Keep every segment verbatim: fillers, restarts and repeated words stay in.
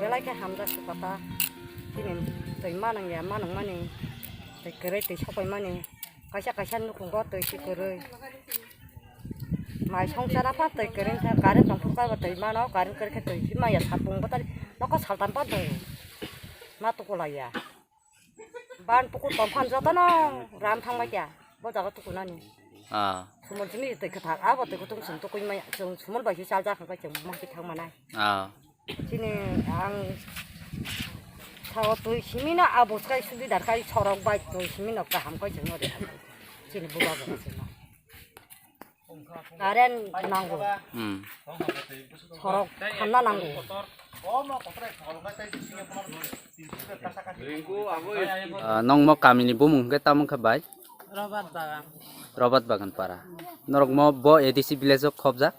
Belai khe hamjak se kota. Chini twi manang ya, manang mani twi kwrwi, twi sopai mani. Kaisa kaisa nukhungo twi si kwrwi. Mai songchara pha twi kwrwi kha, current tongthok kha twi mano, current kwrwi khe twi si maya sapung bwtari. Nokho saltam pha tongo. Ma tukulaiya. Ban pukur tongphan jotono ram thangbai kya. Bo jaga tukunani. Ah. Sumul simi twi kwthar, abo twi kutung sum tukui maya. Chwng sumul bai si chaljak hwnkhe chwng mangki thang manai. Ah. Chini ang sao twi simino abo skai sudidar kai sorok bai twi simino kaham kai chwng ori. Chini bubagra chwng. Current nango. Hmm. Sorok khanna nango. Ah, nongmo kamini bumung hwnkhe tamo wngkha bai? Robert Bagan. Robert Bagan para. Norok mo bo A D C village o khobjak?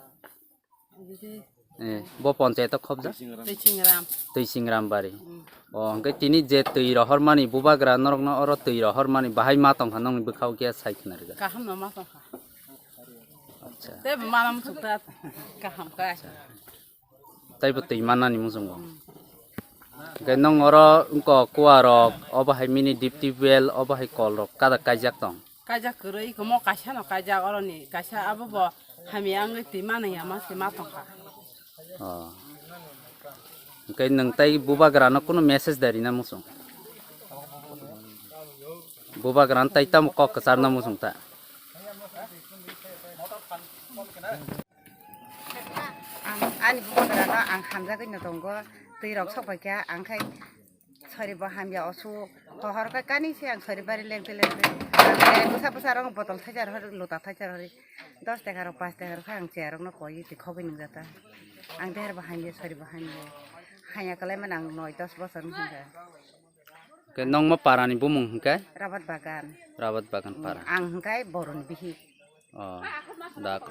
Eh, bo panchayat o khobjak? Twisingram. Twisingram bari. Hmm. O, hwnkhe tini je twi rohormani bubagra norokno oro twi rohormani bahai ma tongkha nongni bwkhao khe sai khna rwgak? Kaham no ma tongkha. Acha. Tei bo mana muchuk ta kaham kha. Tei bo twi mannani muchungo. Hmm. Hwnkhe nong oro wngkha kuwa rok, obo hai mini deep tubewell, obo hai kol rok kada kaijak tong? Kaijak kwrwi, iko mo kaisa no kaijak oroni, kaisa abo bo hamya wngwi twi mano ya ma se ma tongkha. Oh. Hwnkhe nwng tei bubagrano kunu message da rina muchung? Bubagrano tei tamo kok kwcharna muchung ta? Ang ani bubagrano ang hamjagwi no tongo, twi rok sok bai kha, ang khai sori bo hamya osu, hohor kha kani se ang sori bari lengte lengte, ang bwsa bwsa rok botol thaisa hori, lota thaisa hori, dos taka rok, pas taka rok kha ang chair rok no koi twi khogwi nung jata, ang deher bo hamya, sori bo hamya, hanya kalai mano ang noi dos bosor wng kha. Hwnkhe nongma parani bumung hwnkhe? Rabat Bagan. Rabat Bagan para. Ang hwnkhe boroni bihik. Oh, dak.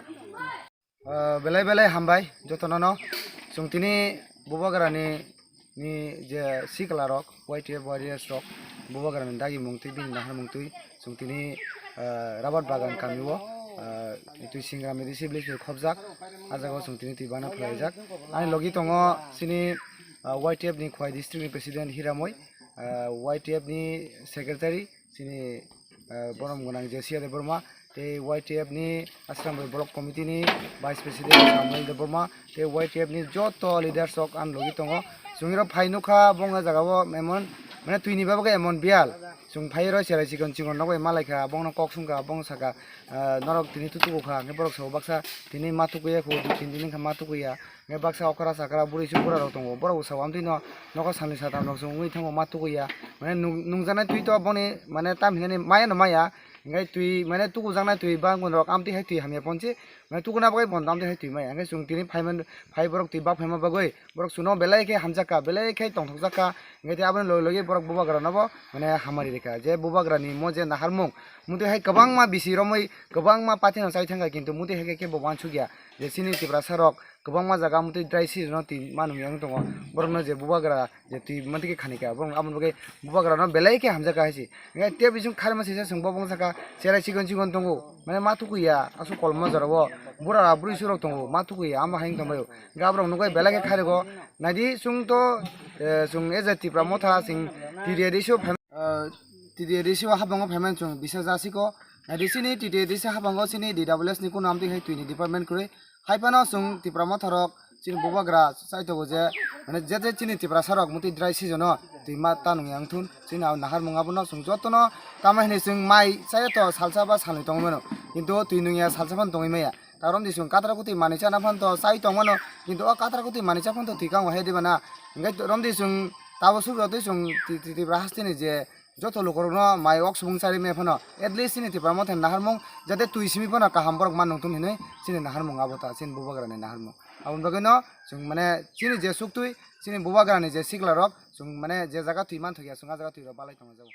Ah, belai belai hambai jotono no. Chwng tini bubagrani ni je sikla rok, Y T F warriors rok, bubagrani dagi mung twi bini nahar mung twi chwng tini, ah, Rabat Bagan kami o, ah, twi singra midi sibli twi khobjak, ah jaga o chwng tini twi bana phlaijak. Ani logi tongo chini, ah, Y T F ni Khowai district ni president Hiramoi, ah, Y T F ni secretary, chini, eh, borom gwnang Jesiya Debbarma, tei Y T F ni Asrambari Block Committee ni Vice President Samuel Debbarma, tei Y T F ni joto leaders rok ang logi tongo. Chwng rok phai nukha, bongni jaga o emon, mane, twi ni bagwi emon biyal. Chwng phai rw cherai chikon chikon rok bai malaikha, bongno kok sungkha, bong sakha, eh, norok tini tutugo kha, hwnkhe borok sabo baksa tini ma tukuya kho, dui tin din wngkha ma tukuya. Hwnkhe baksa okra sakra bwrwi su bura rok tongo, borok bo sao amtwi no nogo salni satam rok se wngwi thango ma tukuya. Mane nung-, nungjaknai twi to boni mane tam hinani maya no maya, hwnkhe twi mane tukujaknai twi bangkon rok amtwi hai twi hamya ponsi, mane tukuna bagwi pon amtwi hai twi maya. Hwnkhe chwng tini phaiman, phai borok twi bak phaima bagwi borok chwngno belai khe hamjakha, belai khe tongthokjakha, hwnkhe tei aboni logi logi borok bubagra no bo mane hamari rikha. Je bubagra ni mo je naharmung, mutwi hai kwbangma bisi romwi kwbangma party no chai thangkha, kintu mutwi hai khe kebo uansukya je chini Tiprasa rok kwbangma jaga amtwi dry season o twi ma nung yang tongo. Borokno je bubagra je twi mantwi khe khani kha, borok aboni bagwi bubagra no belai khe hamjak kha hai se. Hwnkhe tei bising kharma sisa chwng bo bong saka cherai chikon chikon tongo, mane ma tukuya aswk kolma jora o bura bwrwi surok tongo, ma tukuya amo hai wng tongbaio. Hwnkhe aborok nukbai belai khe khariko. Naidi chwng to, eh, chwng as a Tipra Motha chwng T D A D C o phai, eh, T D A D C o habango phaimani chwng bisa jasiko. Naidi chini T D A D C habango chini D W S ni kunu amtwi hai twi ni department kwrwi. Hai phano chwng Tipra Motha rok chini bubagra chai tongo je, mane, je je chini Tiprasa rok mutwi dry season o twi ma ta nung yang thun, chini naharmung abono chwng jotono tamo hinwi chwng mai chaya to salsa ba salnwi tongwi mano, kintu twi nung ya salsa phano tongwi maya. Ta romdi chwng katra kutwi manwi chana phano to chai tong mano, kintu o katra kutwi manwi cha phano to twi kango hai diba na? Hwnkhe romdi chwng tabo subra twi chwng Ti-, Ti-, Tipra hasteni je joto lukurokno mai wak subung chari maya phano, at least chini Tipra Motha ni naharmung jate twi simi phano kaham borok ma nungthun hinwi chini naharmung abo ta, chini bubagrani naharmung. Aboni bagwino chwng mane chini je suktwi, chini bubagrani je siklarok chwng mane je jaga twi manthokya chwng a jaga twi rok balai tongjago.